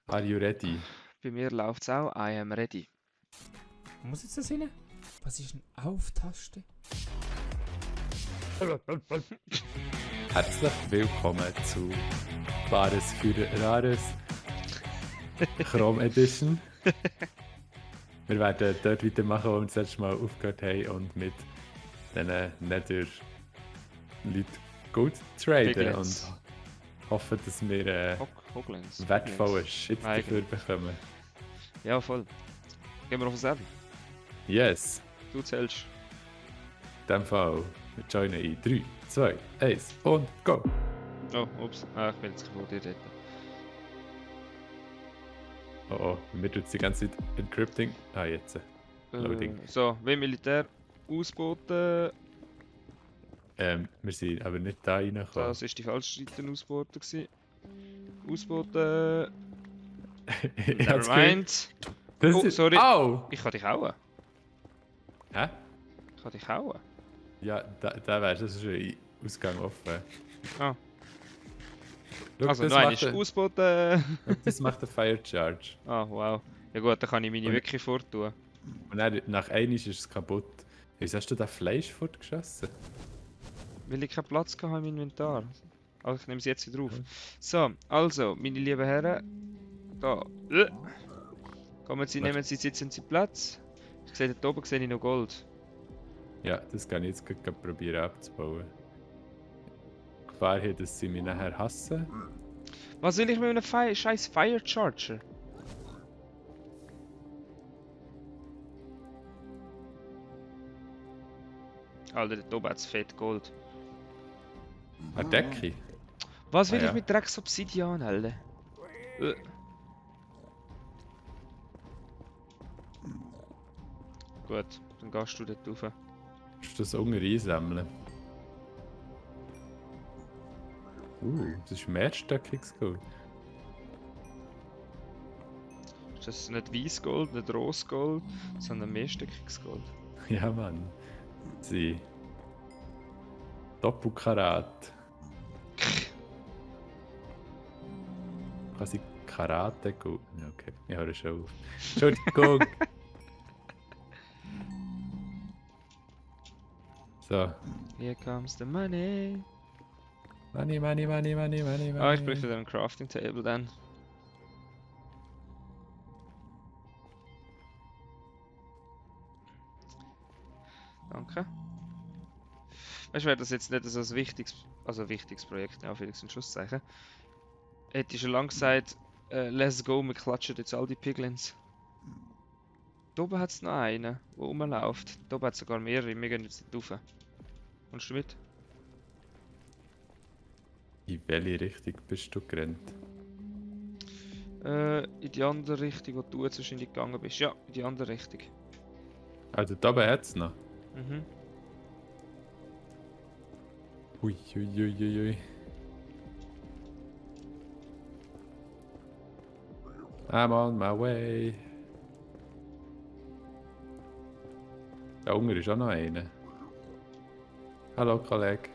Are you ready? Bei mir läuft es auch. I am ready. Muss jetzt das rein? Was ist eine Auf-Taste? Herzlich willkommen zu Bares für Rares Chrome Edition. Wir werden dort weitermachen, wo wir das letzte Mal aufgehört haben und mit diesen Nether-Leuten gut traden Piglins. und hoffen, dass wir Hoglins. wertvollen Shit Nein, dafür bekommen. Ja, voll. Gehen wir auf den Server. Yes, Du zählst. in dem Fall. Wir joinen in 3, 2, 1 und go! Oh, ups. Ah, ich bin jetzt vor dir dort. Oh oh, wir tun die ganze Zeit Encrypting. Ah, jetzt. Loading. So, wie Militär ausboten. Wir sind aber nicht da reingekommen. Das war die falsche Seite ausboten. Ausboten. Ich hab's Nevermind. Das Oh, ist... sorry. Au! Ich kann dich hauen. Hä? Ich kann dich hauen. Ja, da wär's. Das ist ein Ausgang offen. Ah. Schau, Also, das noch einmal. macht ein- Ausboten. Das macht einen Fire Charge. Ah, wow. Ja gut, dann kann ich meine Und- wirklich forttun. Und dann, nach einmal ist es kaputt. Wieso hast du da Fleisch fortgeschossen? Weil ich keinen Platz hatte im Inventar. Also ich nehme sie jetzt wieder auf. Okay. So, also, meine lieben Herren. Da. Kommen Sie, nehmen Sie, sitzen Sie Platz. Ich sehe, dort oben sehe ich noch Gold. Ja, das kann ich jetzt gerade probieren abzubauen. Gefahr hier, dass sie mich nachher hassen. Was will ich mit einem scheiß Fire Charger? Alter, dort oben hat es fett Gold. Eine Decke? Was will Ah, ja. ich mit Drecks Obsidian, Alter? Gut, dann gehst du dort rauf. Musst du das unten einsammeln? Das ist mehrstöckiges Gold. Ist das nicht Weißgold, nicht Rosgold, sondern mehrstöckiges Gold? Ja, Mann. Sie. Doppelkarat. Quasi Karate gut. Ja, okay, ich höre schon auf. Entschuldigung. So. Here comes the money. Money, money, money, money, money, money. Ah, ich bräuchte dann ein Crafting Table dann. Danke. Weißt du, wäre das jetzt nicht so ein wichtiges Projekt, ja, für ein Schusszeichen. Hätte ich schon lange gesagt, let's go, wir klatschen jetzt all die Piglins. Da oben hat es noch einen, der rumläuft. Da oben hat es sogar mehrere, wir gehen jetzt nicht rauf. Kommst du mit? In welche Richtung bist du gerannt? In die andere Richtung, wo du jetzt wahrscheinlich gegangen bist. Ja, in die andere Richtung. Also da oben hat es noch. Mhm. Ui, ui, ui, ui, ui. I'm on my way. Da unten ist auch noch einer. Hallo, Kollege.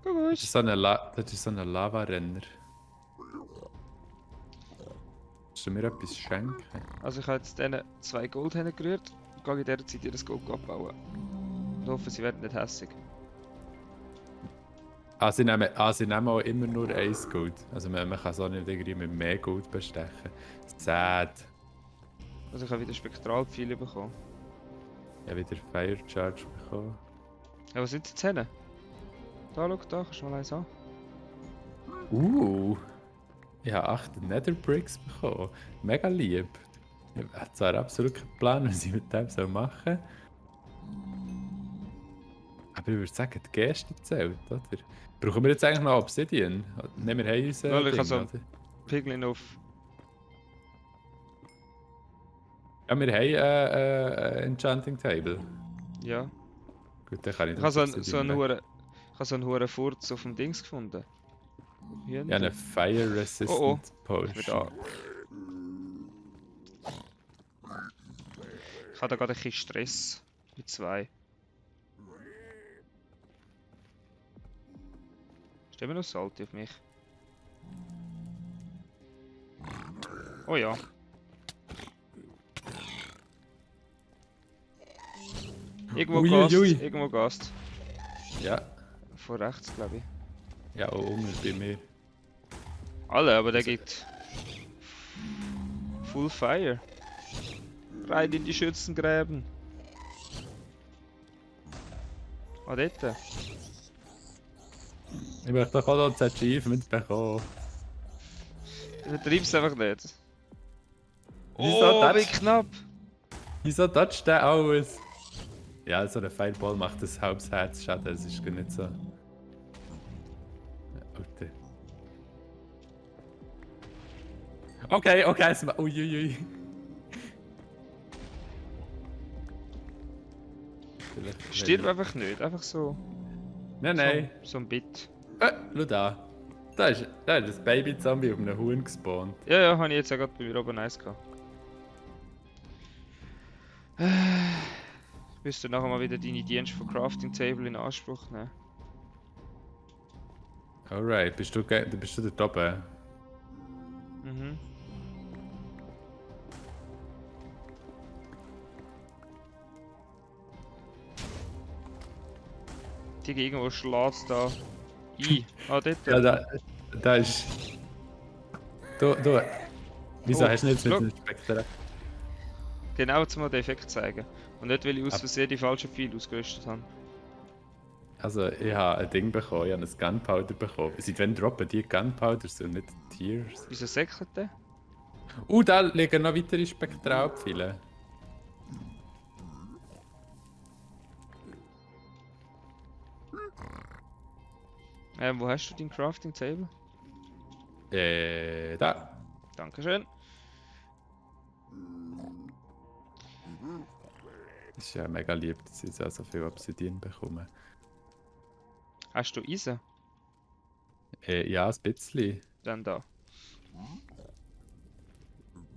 Das ist so ein Lava-Renner. Willst du mir etwas schenken? Also ich habe jetzt denen 2 Gold gerührt und gehe in dieser Zeit ihr das Gold abbauen. Und hoffe, sie werden nicht hässig. Sie nehmen auch immer nur 1 Gold. Also man kann es auch nicht irgendwie mit mehr Gold bestechen. Sad. Also ich habe wieder Spektralpfeile bekommen. Ich habe wieder Fire Charge bekommen. Ja, was sind die Zähne? Da, schau, da, kannst du mal eins an. Ich habe 8 Nether Bricks bekommen. Mega lieb. Ich habe zwar absolut keinen Plan, was ich mit dem machen soll. Aber ich würde sagen, die Geste zählt, oder? Brauchen wir jetzt eigentlich noch Obsidian? Nehmen wir unser Lol, ich Ding, habe so- oder? Piglin auf. Ja, wir haben ein Enchanting Table. Ja. Gut, dann kann ich Ich habe so das einen Obsidian Huren Furz auf dem Dings gefunden. Hier Ja, eine Fire Resistant Ich bin da. Potion. Ich habe da gerade ein bisschen Stress. Mit 2. Ist immer noch Salty auf mich. Oh ja. Irgendwo Gast, Uiuiui. irgendwo Gast. Ja. Von rechts, glaube ich. Ja, auch unten bei mir. Alle, aber der Also- geht Full Fire. Rein in die Schützengräben. Ah, dort. Ich möchte doch auch noch das Achievement bekommen. Übertreib's einfach nicht. Wieso Oh, wie toucht- knapp. Wieso toucht der alles? Ja, so ein Fireball macht ein halbes Herz Schaden, das ist gar nicht so. Alter. Okay, es macht. Uiuiui. Stirb einfach nicht, einfach so. Nein. So ein Bit. Schau da. Da ist das Baby-Zombie auf einem Huhn gespawnt. Ja, ja, habe ich jetzt ja gerade bei mir oben eins gehabt. Müsst du nachher mal wieder deine Dienste von Crafting Table in Anspruch nehmen. Alright, bist du da oben? Mhm. Die irgendwo schlägt da ein. Ah, dort. Ja, da ist. Du. Wieso Oh, hast du nicht mit schau. dem Spektrum? Genau zum den Effekt zeigen. Und nicht, weil ich aus Versehen die falschen Pfeile ausgerüstet habe. Also, ich habe ein Ding bekommen, ich habe ein Gunpowder bekommen. Seit wann droppen die Gunpowders und nicht Tiers? Wieso säckelt der? Da liegen noch weitere Spektralpfeile. Wo hast du dein Crafting Table? Da. Dankeschön. Ist ja mega lieb, dass ich so viel Obsidian bekomme. Hast du Eisen? Ja, ein bisschen. Dann da.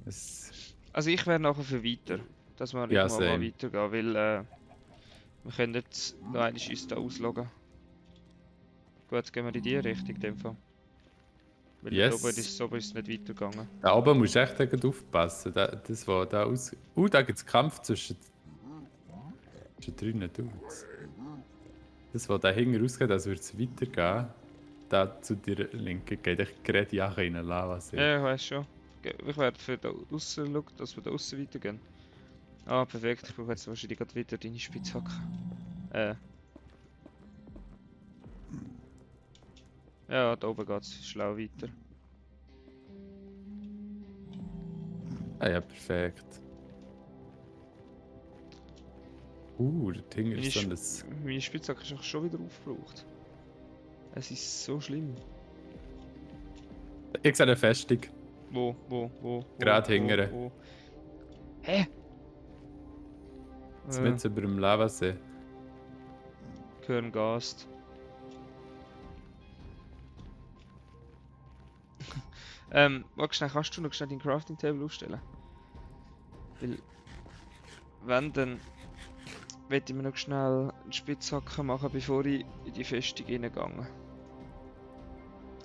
Es, Also ich wäre nachher für weiter. Dass wir Ja, irgendwann mal same. weitergehen, weil wir können nicht noch eine uns da ausloggen. Gut, gehen wir in die Richtung in dem Fall. Weil Yes. da oben ist es nicht weitergegangen. da oben musst du echt gut aufpassen. Das, was da aus. Da gibt es Kampf zwischen 3 Dudes. Das, was da hinten rausgeht, als würde es weitergehen. Da zu dir linken geht echt gerade Jahre in eine Lava. Ja, ich weiß schon. Ich werde für da aussen schauen, dass wir da aussen weitergehen. Ah, perfekt. Ich brauche jetzt wahrscheinlich gerade wieder deine Spitzhacke. Ja, da oben geht es schlau weiter. Ja, perfekt. Da hinten ist so ein. Meine Spitzhacke ist auch schon wieder aufgebraucht. Es ist so schlimm. Ich sehe eine Festung. Wo? Gerade hinten. Wo? Hä? Jetzt mit über dem Lavasee. Hören Gast. Warte schnell, kannst du noch schnell dein Crafting Table aufstellen? Weil, wenn, dann möchte ich mir noch schnell einen Spitzhacken machen, bevor ich in die Festung reingehe.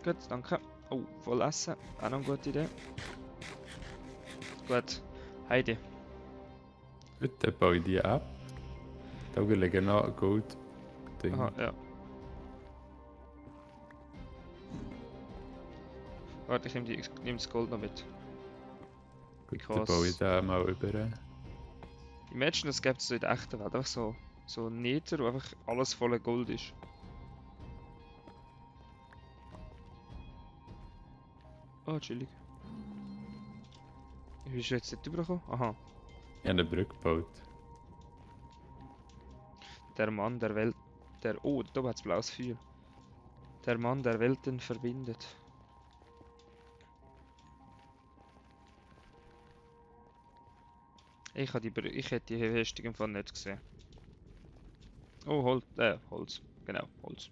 Gut, danke. Oh, voll essen. Auch noch eine gute Idee. Gut, Heidi. Gut, dann baue ich die ab. Da liegen noch ein Gold-Ding. Aha, ja. Warte, ich nehme das Gold noch mit. Gut, dann baue ich da mal über. Imagine, das gibt es so in der echten Welt. Einfach so ein Nether, wo einfach alles voller Gold ist. Oh, chillig. Wie bist du jetzt nicht rübergekommen? Aha. Ich habe eine Brücke gebaut. Der Mann der Welt. Oh, da hat es blaues Feuer. Der Mann der Welten verbindet. Ich hätte die Festung im Fall nicht gesehen. Oh, Holz. Genau, Holz.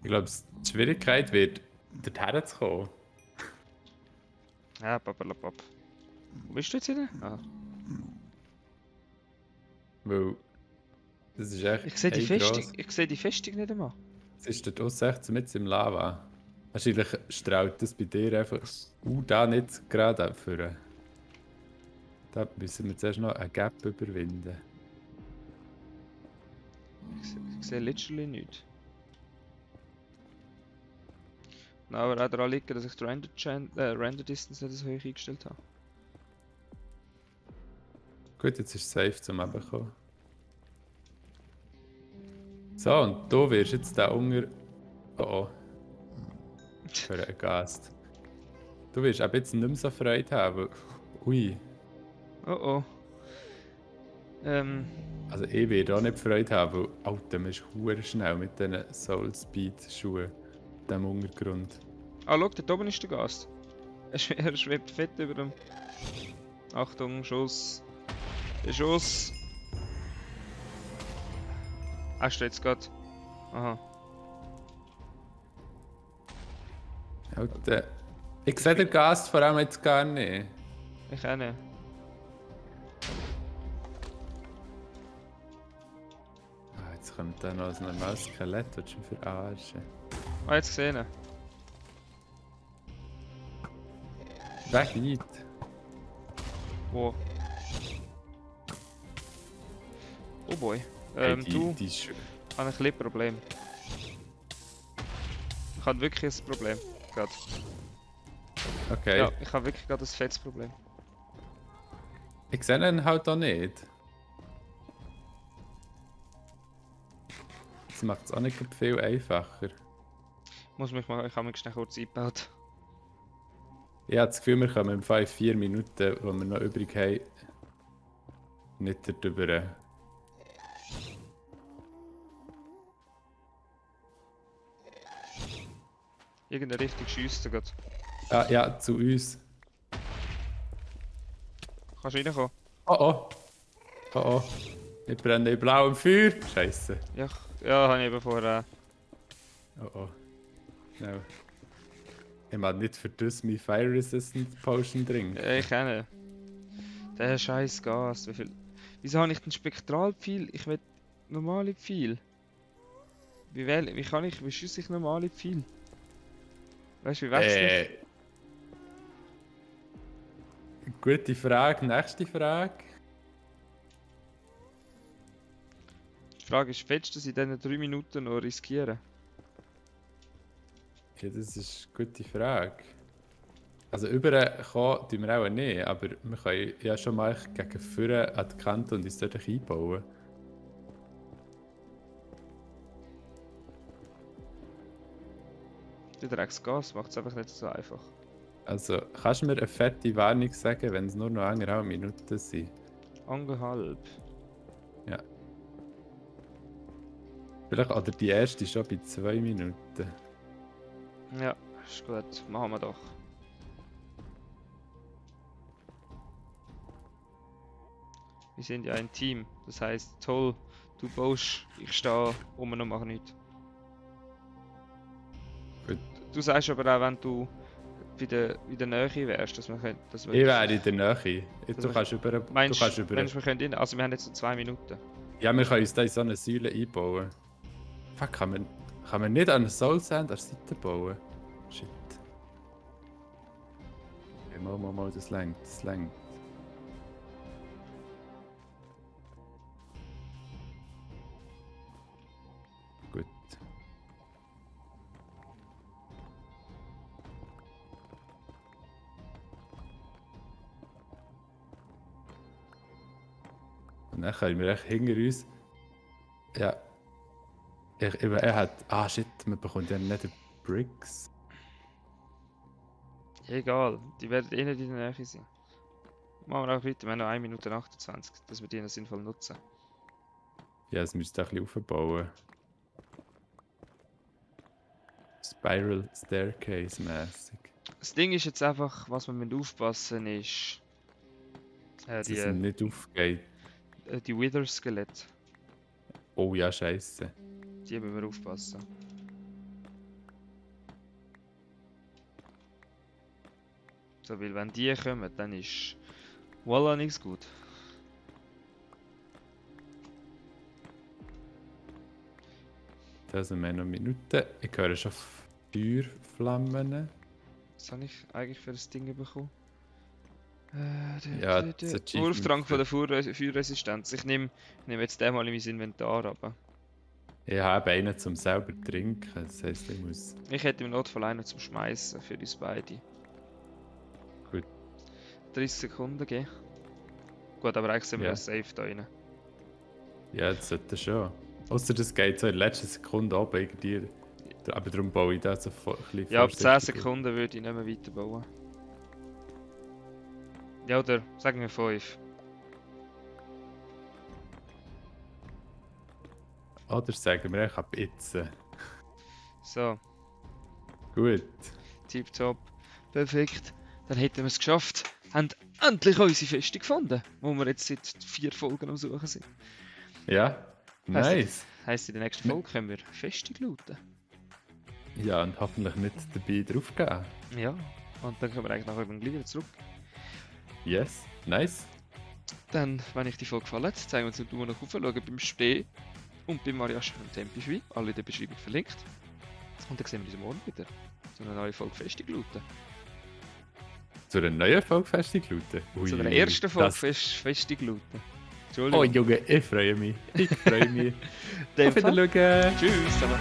Ich glaube, die Schwierigkeit wird, dorthin zu kommen. Ja, papalapap. Wo bist du jetzt hin? Ah. Weil das ist echt. Ich sehe die ein Festung. gross- Ich sehe die Festung nicht einmal. Es ist dort aussen echt mit im Lava. Wahrscheinlich strahlt das bei dir einfach. Da nicht gerade führen. Da müssen wir zuerst noch einen Gap überwinden. Ich sehe literally nichts. Aber auch daran liegen, dass ich die Render Distance nicht so hoch eingestellt habe. Gut, jetzt ist es safe zum Abkommen. So, und du wirst jetzt da unter. Oh oh. Für einen Gast. Du wirst ab jetzt nicht mehr so Freude haben. Ui. Oh oh. Also ich werde auch nicht Freude haben, weil Alter, man ist hure schnell mit diesen Soul Speed Schuhen. Dem Untergrund. Ah, schau, dort oben ist der Gast. Er schwebt fett über dem. Achtung, Schuss. Der Schuss. Hast du jetzt gerade? Aha. Alter. Ich sehe den Gast vor allem jetzt gar nicht. Ich auch nicht. Ah, jetzt kommt da noch ein normales Skelett, das du mich verarschen. Ah, jetzt gesehen. Weg weit. Wo? Oh boy. Hey, Du, die Schuhe. ich habe ein kleines Problem. Ich habe wirklich ein Problem. Gerade. Okay. Ja, ich habe wirklich gerade ein fettes Problem. Ich sehe ihn halt auch nicht. Das macht es auch nicht viel einfacher. Ich habe mich schnell kurz eingebaut. Ich habe das Gefühl, wir kommen in 5-4 Minuten, die wir noch übrig haben, nicht darüber. Irgendeine Richtung schießt gerade. Ah ja, zu uns. Kannst du reinkommen? Oh oh. Oh oh. Ich brenne in blauem Feuer. Scheiße. Ja, habe ich eben vorher. Oh oh. No. Ich mag nicht für das meine Fire Resistant Potion trinken. Ich kenne. Der scheiß Gas. Wieso habe ich den Spektralpfeil? Ich will normale Pfeil. Wie schieße ich normale Pfeil? Weißt du, wie wechsle ich? Gute Frage. Nächste Frage. Die Frage ist, willst du das in diesen 3 Minuten noch riskieren? Ja, das ist eine gute Frage. Also überkommen tun wir auch nicht, aber wir können ja schon mal gegen vorne an die Kante und uns dort einbauen. Der Drecksgas macht es einfach nicht so einfach. Also, kannst du mir eine fette Warnung sagen, wenn es nur noch 1,5 Minuten sind? 1,5. Ja. Vielleicht, oder die erste schon bei 2 Minuten. Ja, ist gut. Machen wir doch. Wir sind ja ein Team. Das heißt, toll, du baust, ich stehe rum und mache nichts. Gut. Du sagst aber auch, wenn du in der Nähe wärst, dass wir können. Dass wir Ich wäre in der Nähe. Du wir- kannst über... Meinst du kannst über... wir können rein? Also wir haben jetzt so 2 Minuten. Ja, wir können uns da in so eine Säule einbauen. Fuck, kann man nicht an einen Soul Sand an der Seite bauen? Shit. Okay, mal, das längt, das längt. Gut. Und dann können wir echt hinter uns... Ja. Er hat... Ah shit, man bekommt ja nicht die Bricks. Egal, die werden eh nicht in der Nähe sein. Machen wir auch weiter, wir haben noch 1 Minute 28, dass wir die noch sinnvoll nutzen. Ja, es müsste ein bisschen aufbauen. Spiral Staircase mäßig. Das Ding ist jetzt einfach, was wir aufpassen müssen, ist Dass es nicht aufgeht. die Wither-Skelett. Oh ja, scheiße. Die müssen wir aufpassen. So, weil wenn die kommen, dann ist voila nichts gut. Da sind wir noch Minuten. Ich höre schon Feuerflammen. Was habe ich eigentlich für das Ding bekommen? Ja, das Achievement Wurftrank von für- der Feuerresistenz. Ich nehme jetzt den mal in mein Inventar, aber Ich habe einen zum selber trinken. Das heisst, ich muss. ich hätte im Notfall einen zum Schmeißen für uns beide. Gut. 30 Sekunden geben. Gut, aber eigentlich sind wir Ja. ja safe da rein. Ja, das sollte schon. Außer das geht so in der letzten Sekunde oben irgendwie. Aber darum baue ich das so ein bisschen Ja, ab 10 vorsichtig. Sekunden würde ich nicht mehr weiterbauen. Ja, oder sagen wir 5. Oder sagen wir einfach ab jetzt. So, Gut. tipptopp. Perfekt. Dann hätten wir es geschafft. Haben endlich unsere Festung gefunden, wo wir jetzt seit 4 Folgen am Suchen sind. Ja, nice. Heisst, in der nächsten Folge können wir Festung looten. Ja, und hoffentlich nicht dabei draufgehen. Ja, und dann können wir eigentlich nachher gleich wieder zurück. Yes, nice. Dann, wenn euch die Folge gefallen hat, zeigen wir uns den Daumen nach oben, schauen beim Spee und beim Mariaschen und Tempischwein, alle in der Beschreibung verlinkt. Und dann sehen wir uns morgen wieder zu einer neuen Folge Festung looten. Zu einer neuen Folge Festung looten. Zu der ersten Folge das- Festung looten. Oh Entschuldigung. Junge, ich freue mich. Ich freue mich. In dem Auf Fall. Wiedersehen. Tschüss zusammen.